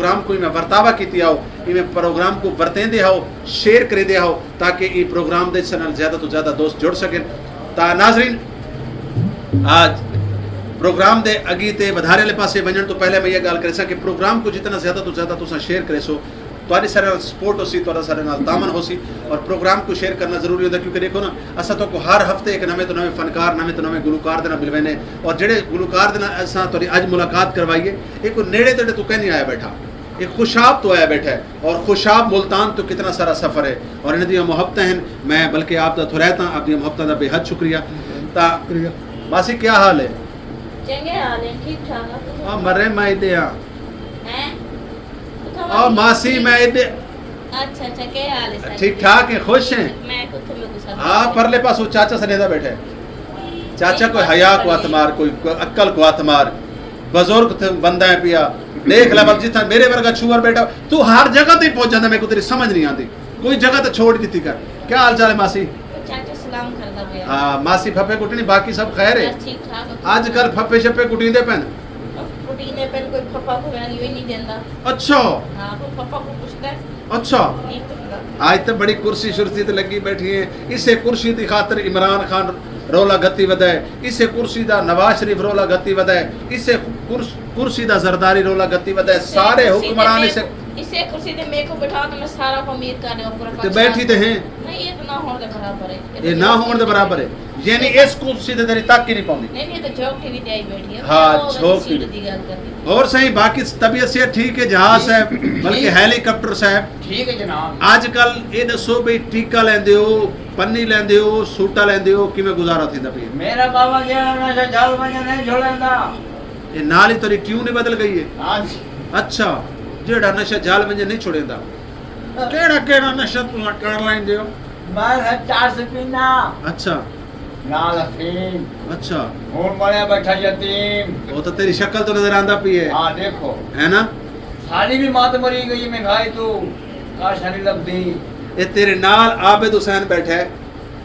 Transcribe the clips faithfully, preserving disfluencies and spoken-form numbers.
پروگرام کوں ایویں ورتاوا کیتی آؤ، ایویں پروگرام کوں ورتیندے ہاؤ، شیئر کریندے ہاؤ، تاکہ ایں پروگرام دے ساڈے نال زیادہ توں زیادہ دوست جڑ سڳن۔ تاں ناظرین، آج پروگرام دے اڳی تے ودھارے والے پاسے ونڄݨ توں پہلے میں یہ ڳالھ کریساں کہ پروگرام کوں جتنا زیادہ توں زیادہ تساں شیئر کریسو، تہاݙی ساݙے نال سپورٹ ہوسی، تہاݙا ساݙے نال تعاون ہوسی، اور پروگرام کوں شیئر کرنا ضروری ہوندا، کیونکہ ݙیکھو نا، اساں تہاکوں ہر ہفتے ہک نویں توں نویں فنکار، نویں توں نویں گلوکار دے نال ملویندے ہیں، اور جیڑھے گلوکار دے نال اساں تہاݙی اڄ ملاقات کروائی ہے، ایہ کوئی نیڑے تیڑے توں کہیں نہیں آیا بیٹھا، ایہ خوشاب توں آیا بیٹھا ہے، اور خوشاب ملتان توں کتنا سارا سفر ہے، اور انہاں دیاں محبتاں ہن۔ میں بلکہ آپ دا تھوریت ہاں، آپ دیاں محبتاں دا بے حد شکریہ۔ تاں شکریہ۔ ماسی، کیا حال ہے؟ چنگے حال ہیں، ٹھیک ٹھاک آ، تساں آ، مرے میں ایݙے ہاں۔ ہیں؟ آ، ماسی، میں ایݙے۔ اچھا، اچھا، کیا حال ہے سر؟ ٹھیک ٹھاک ہیں، خوش ہیں؟ میں کتھوں میں گزر آ، پرلے پاسوں چاچا سݙیندا بیٹھا ہے۔ چاچا، کوئی حیا کوں ہتھ مار، کوئی، کوئی عقل کوں ہتھ مار۔ بزرگ تھے، بندہ ہے پیا۔ ݙیکھ لے، بس جتھاں میرے ورگا چھوہر بیٹھا، توں ہر جگہ تے پہنچ جاندا، میکوں تیری سمجھ نہیں آندی۔ کوئی جگہ تے چھوڑ ݙتی کر۔ کیا حال چال ہے ماسی؟ چاچا سلام کردا پیا۔ ہاں، ماسی پھپھے کٹنی، باقی سب خیر ہے؟ بس ٹھیک ٹھاک۔ اڄ کل پھپھے شپھے کٹیندے پن؟ کٹیندے پن، کوئی پھپھا کو ویلیو ہی نہیں دیندا۔ اچھا۔ ہاں، کوئی پھپھا کو پچھدا ہے؟ اچھا۔ نہیں پچھدا۔ آج تے بڑی کرسی شرسی تے لگی بیٹھی ہے، اسے کرسی دی خاطر عمران خان رولا گھتی ودا ہے، اسے کرسی دا نواز شریف رولا گھتی ودا ہے، اسے کرس-، کرسی دا زرداری رولا گھتی ودا ہے، اسے سارے کرسی تے حکمران میں اسے کو، اسے کرسی تے میکوں بٹھا تے میں سارا کو امیر کر ݙیواں، پورا تے پاکستان۔ بیٹھی تے ہیں۔ نہیں، یہ تو نہ ہوݨ دے برابر ہے۔ یہ تو اے نہ جھوک ہووݨ دے برابر ہے۔ یعنی اس کرسی تے تیری تک ہی نہیں پوندی۔ نہیں، نہیں، یہ تو جھوک ٹی وی تے آئی بیٹھی ہے۔ ہاں، میں وہ جھوک سیٹ ٹی وی۔ دی ڳالھ کردی۔ اور صحیح، باقی طبیعت صحت ٹھیک ہے، جہاز صاحب، بلکہ ٹھیک۔ ہیلی کاپٹر صاحب۔ ٹھیک ہے جناب۔ اڄ کل اے ݙسو بھئی، ٹیکہ لیندے ہو، پنی لیندے ہو، سوٹا لیندے ہو، کیویں گزارا تھیندا پئے؟ میرا بابا جیڑھا نشہ جھل ونڄے نہیں چھوڑیندا۔ اے نال ہی تیری ٹیون ہی بدل ڳئی ہے؟ ہاں جی۔ اچھا، جیڑھا نشہ جھل ونڄے نہیں چھوڑیندا۔ کیڑھا کیڑھا نشہ تساں کر لیندے ہو؟ میں ہے چرس پینا۔ اچھا۔ نال افیم۔ اچھا۔ ہݨ بݨیا بیٹھا یتیم۔ او تاں تیری شکل توں نظر آندا پئی ہے۔ ہاں، ݙیکھو۔ ہے نا؟ ساݙی وی ماں تاں مری ڳئی، مہنگائی توں کاش نہیں لبھدی۔ اے تیرے نال عابد حسین بیٹھا ہے،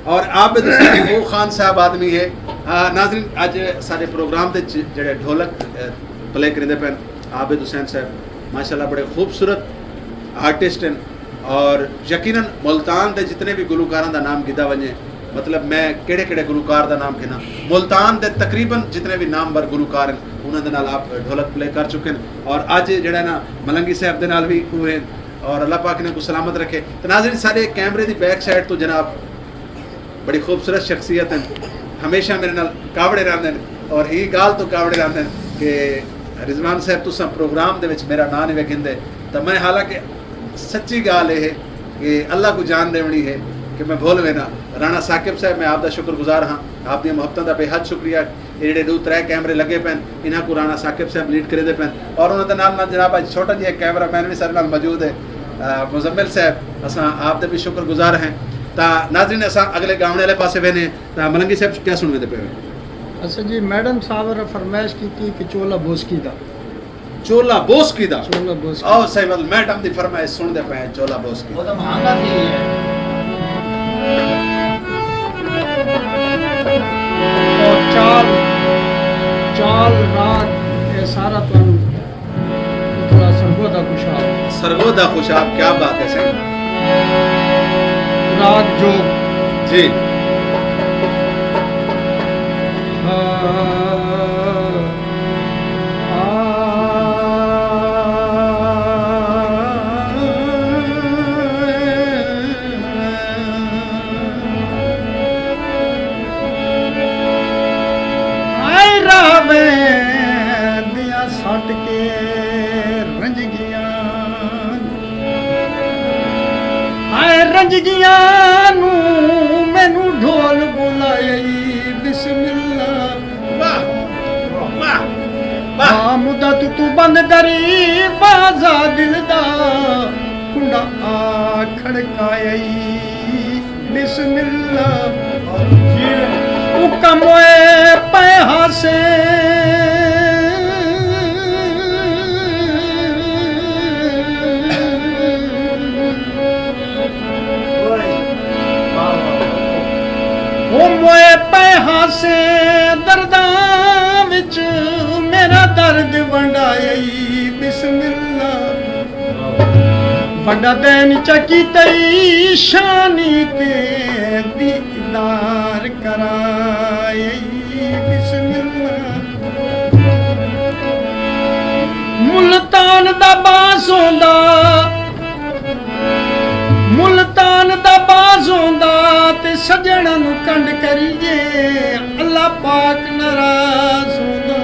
اور عابد حسین او خان صاحب آدمی ہے۔ آ، ناظرین، اڄ ساݙے پروگرام دے وچ جیڑھے ڈھولک، اے، پلے کریندے پئن، عابد حسین صاحب ماشاءاللہ بڑے خوبصورت آرٹسٹ ہن، اور یقیناً ملتان دے جتنے بھی گلوکاراں دا نام گھدا ونڄے، مطلب میں کیڑھے کیڑھے گلوکار دا نام گھناں، ملتان دے تقریباً جتنے بھی نامور گلوکار ہن، انہاں دے نال آپ ڈھولک پلے کر چکے ہن، اور اڄ جیڑھا نا ملنگی صاحب دے نال وی کوں ہن، اور اللہ پاک انہاں کوں سلامت رکھے۔ تے ناظرین، ساݙے کیمرے دی بیک سائیڈ توں جناب بڑی خوبصورت شخصیت ہن، ہمیشہ میرے نال کاوڑے رہندے ہن، اور ہی ڳالھ توں کاوڑے رہندے ہن کہ رضوان صاحب، تساں پروگرام دے وچ میرا ناں نہیں وے گھندے، تاں میں، حالانکہ سچی ڳالھ اے ہے کہ اللہ کوں جان ݙیوݨی ہے کہ میں بھل وینداں۔ رانا ثاقب صاحب، میں آپ دا شکر گزار ہاں، آپ دیاں محبتاں دا بے حد شکریہ۔ اے جیڑھے ݙو ترے کیمرے لڳے پئن، انہاں کوں رانا ثاقب صاحب لیڈ کریندے پئن، اور انہاں دے نال نال جناب اڄ چھوٹا جیہا کیمرہ مین وی ساݙے نال موجود ہے، آ، مزمل صاحب، اساں آپ دے بھی شکر گزار ہیں۔ تاں ناظرین، اساں اڳلے ڳاوݨے والے پاسے ویندے ہیں، تاں ملنگی صاحب کیا سݨویندے پئے ہو؟ اچھا جی، میڈم صاحب نے فرمائش کیتی کہ چولا بوسکی دا۔ چولا بوسکی دا۔ چولا بوسکی۔ آؤ سائیں، ول میڈم دی فرمائش سݨدے پئے ہیں، چولا بوسکی۔ او تاں مہانگا تھی ڳیا ہے۔ او چال، چال راڳ، اے سارا تہانوں اتھاں سرگودھا خوشاب۔ سرگودھا خوشاب، کیا بات ہے سائیں۔ راڳ جوڳ۔ جی۔ ہاں۔ ہائے راہ ویندیاں سٹ کے رنج ڳیاں، ہائے رنج ڳیاں نوں مینوں ڈھول ٻلائی، بسم اللہ۔ واہ، واہ، واہ۔ ہاں، مدت توں بند دروازہ دل دا، کنڈا آ کھڑکائی، بسم اللہ۔ او کم ہوئے پئے ہاسے۔ او موئے پئے ہاسے درداں وچ، میرا درد ونڈائی، بسم اللہ۔ وݙا دین چا کیتئی شانی تے دیدار کرائے۔ بسم اللہ۔ ملتان دا بازوں دا، ملتان دا بازوں دا تے سڄݨاں نوں کنڈ کریے، اللہ پاک ناراض ہوندا۔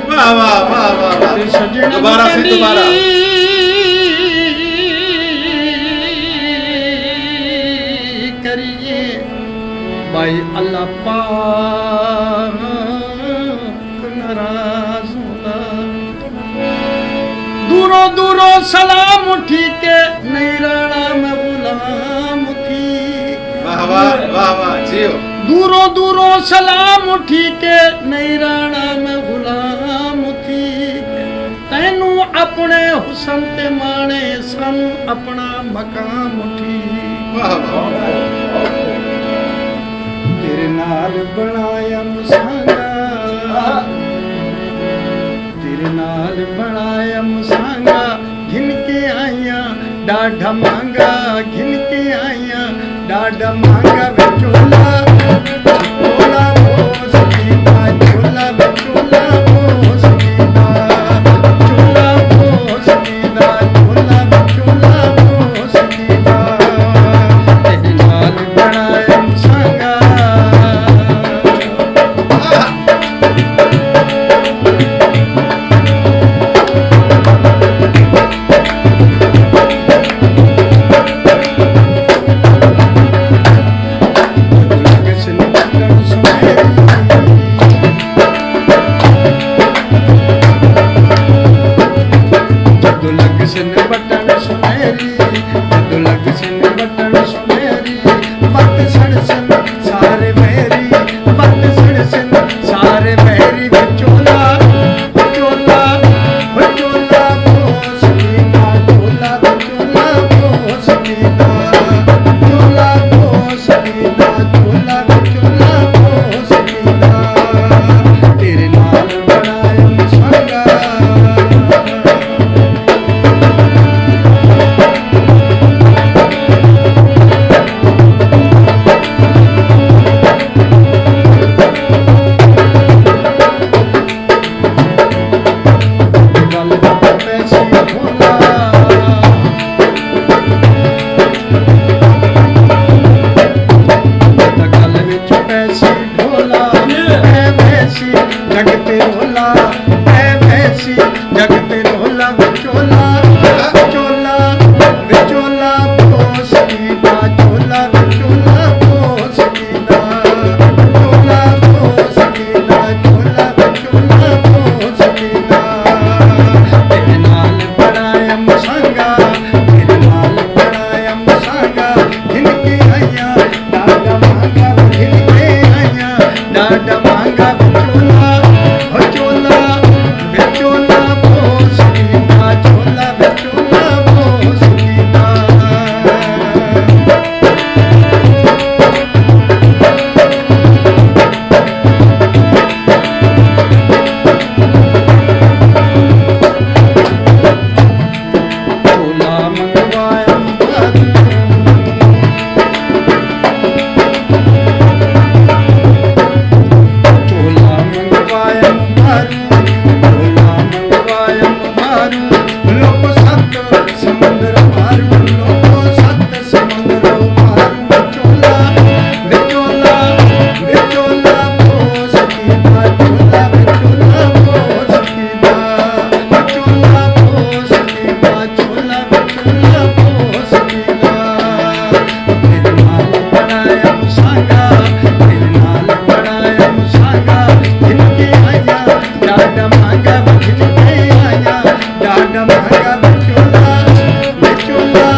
واہ، واہ، واہ، واہ، واہ۔ تے سڄݨاں نوں دوبارہ سے، کنڈ دوبارہ۔ کریے، بھائی اللہ پاک ناراض ہوندا۔ دوروں دوروں سلام اٹھی کے، نہیں رہنا میں غلام تھی۔ واہ، واہ، واہ، واہ، جیو۔ دوروں دوروں سلام اٹھی کے، نہیں رہنا میں غلام تھی۔ تینوں اپݨے حسن تے ماݨے، سانوں اپݨا مقام ٹھیک۔ واہ، واہ۔ تیرے نال بݨایا مسانگا، تیرے نال بݨایا مسانگا، گھن کے آئیاں ݙاڈھا مانگا، گھن کے آئیاں ݙاڈھا مانگا، وچولا، وچولا بوس کیتا، چولا، وچولا بوس کیتا، چولا بوس کیتا، چولا، وچولا بوس کیتا۔ تیݙے نال بݨایا مسانگا۔ جدوں لڳسن بٹن سنہری، جدوں لڳسن بٹن سنہری، وت سڑسن سارے ویری، وت سڑسن سارے ویری، وچولا، وچولا، وچولا بوس کیتا، چولا، وچولا بوس کیتا، چولا بوس کیتا، چولا، وچولا بوس کیتا، تیرے نال بݨایا مسانگا۔ ڈھولا، اے ویسی جڳ تے رولا، اے ویسی جڳ تے رولا، وچولا، وچولا، وچولا بوس کیتا، چولا، وچولا بوس کیتا، چولا بوس کیتا، چولا، وچولا بوس کیتا۔ تیرے نال بݨایا مسانگا، تیرے نال بݨایا مسانگا، گھن کے آئیاں ݙاڈھا مانگا، گھن کے آئیاں ݙاڈھا مانگا، وچولا، وچولا، وچولا بوس کیتا، چولا، وچولا بوس کیتا۔ چولا منگوایا بھاروں، چولا منگوایا بھاروں، چولا منگوایا بھاروں، لوک ست سمندر پاروں، لوک ست سمندر پاروں، وچولا، وچولا، وچولا بوس کیتا، چولا، وچولا بوس کیتا، وچولا بوس کیتا، چولا، وچولا بوس کیتا۔ تیرے نال بݨایا مسانگا، تیرے نال بݨایا مسانگا، گھن کے آئیاں ݙاڈھا مانگا، گھن کے آئیاں ݙاڈھا مانگا، وچولا، وچولا،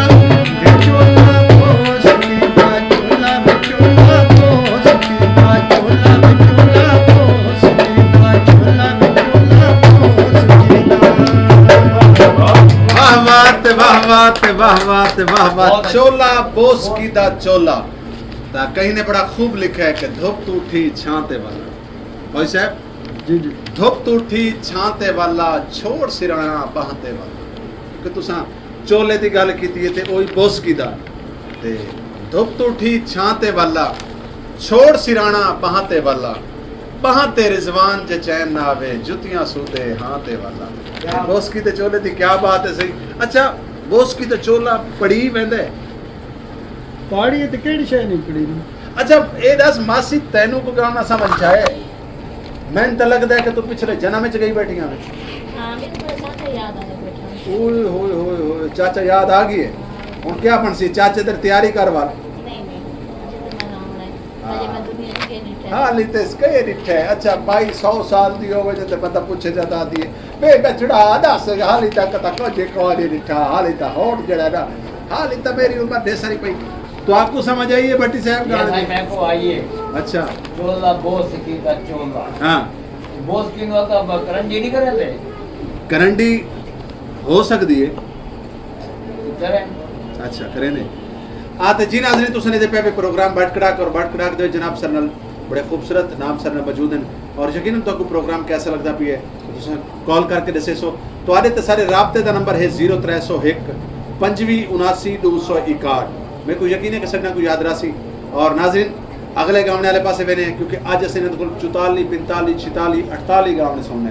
وچولا بوس کیتا، چولا، وچولا بوس کیتا، چولا، وچولا بوس کیتا، چولا، وچولا بوس کیتا۔ واہ واہ تے واہ واہ تے واہ واہ تے واہ واہ۔ چولا بوس کیتا چولا۔ تاں کہیں نے بڑا خوب لکھیا ہے کہ دھپ توں اٹھی چھاں تے والا۔ بھائی صاحب، جی، جی۔ دھپ توں اٹھی چھاں تے والا، چھوڑ سراݨا ٻانہہ تے والا۔ کہ تساں چولے دی ڳالھ کیتی ہے تے اوہی بوسکی دا۔ تے دھپ توں اٹھی چھاں تے والا، چھوڑ سراݨا ٻانہہ تے والا، ٻانہہ تے رضوان جے چین نہ آوے، جتیاں سودے ہاں تے والا۔ بوسکی تے چولے دی کیا بات ہے سئیں۔ اچھا، بوسکی تے چولا پڑی ویندا ہے؟ پاڑی تے کیڑی شے نہیں پڑی؟ اچھا، اے ݙس ماسی، تینوں کوئی ڳانا سمجھ آئے؟ مینوں تاں لڳدا ہے کہ توں پچھلے جنم وچ ڳئی ٻیٹھی آں۔ ہاں، مینوں تھوڑا چاچا یاد آیا ٻیٹھا۔ اوئے ہوئے ہوئے ہوئے، چاچا یاد آ ڳئی ہے۔ ہاں۔ ہݨ کیا بݨسی؟ چاچے دی تیاری کر وال۔ نہیں، نہیں، اجے تے میں نہ ہونا ہے۔ اجے میں دنیا دی کے ݙٹھا ہے۔ ہاں، حالی تے اس کے ݙٹھا ہے۔ اچھا، بھائی سو سال دی ہووے تے بندہ پچھے جاتا دی ہے۔ بے بچڑا، ݙس، حالی تک تک جے کوئی نہیں ݙٹھا، حالی تاں ہوٹ جڑا نا، حالی تاں میری عمر ڈھیر ساری پئی۔ تو آپ کو سمجھ آئی ہے بھٹی صاحب یہ گانے بھائی دی؟ میں کو آئیے۔ اچھا۔ چولا بوس کی کا چولا۔ ہاں۔ بوس کی نو کا ب-، کرنڈی نہیں کرے تھے؟ کرنڈی ہو سکتی ہے۔ کریں۔ اچھا، کریں دے۔ آ تے جی ناظرین، تساں نے دے پہ پروگرام بٹ کڑاک اور بٹ کڑاک دے جناب سر نال بڑے خوبصورت نام سر نال موجود ہیں اور یقیناً تو کو پروگرام کیسا لگدا پیا ہے، تو تساں کال کر کے ݙسیسو۔ تہاݙے تے سارے رابطے دا نمبر ہے زیرو ترے سو ہک، پنجوی اناسی ݙو سو اکاہٹھ۔ میکوں یقین ہے کہ ساݙا کوں یاد رہسی۔ اور ناظرین، اڳلے ڳاوݨے والے پاسے ویندے ہیں، کیونکہ اڄ اساں انہاں دے کول چوتالی، پنتالی، چھتالی، اٹھتالی ڳاوݨے سݨنے۔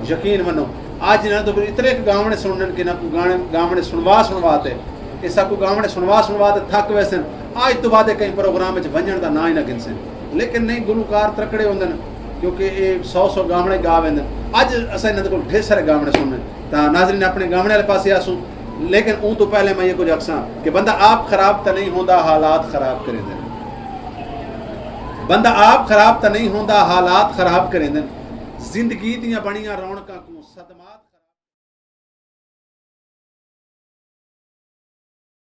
یقین منو، اڄ انہاں دے کول اتنے کوں ڳاوݨے سݨن کہ انہاں کوں ڳاوݨے، ڳاوݨے سݨوا سݨوا تے، اساں کوں ڳاوݨے سݨوا سݨوا تے تھک ویسن۔ اڄ توں بعد اے کہیں پروگرام وچ ونڄݨ دا ناں ہی نہ گھنسن۔ لیکن نہیں، گلوکار ترکڑے ہوندن، کیونکہ اے سو سو ڳاوݨے ڳا ویندن۔ اڄ اساں انہاں دے کول ڈھیر سارے ڳاوݨے سݨنے۔ تاں ناظرین، اپݨے ڳاوݨے والے پاسے آسوں، لیکن اوں توں پہلے میں یہ کجھ آکھساں کہ بندہ آپ خراب تاں نہیں ہوندا، حالات خراب کریندن۔ بندہ آپ خراب تاں نہیں ہوندا، حالات خراب کریندن۔ زندگی دیاں بݨیاں رونقاں کوں صدمات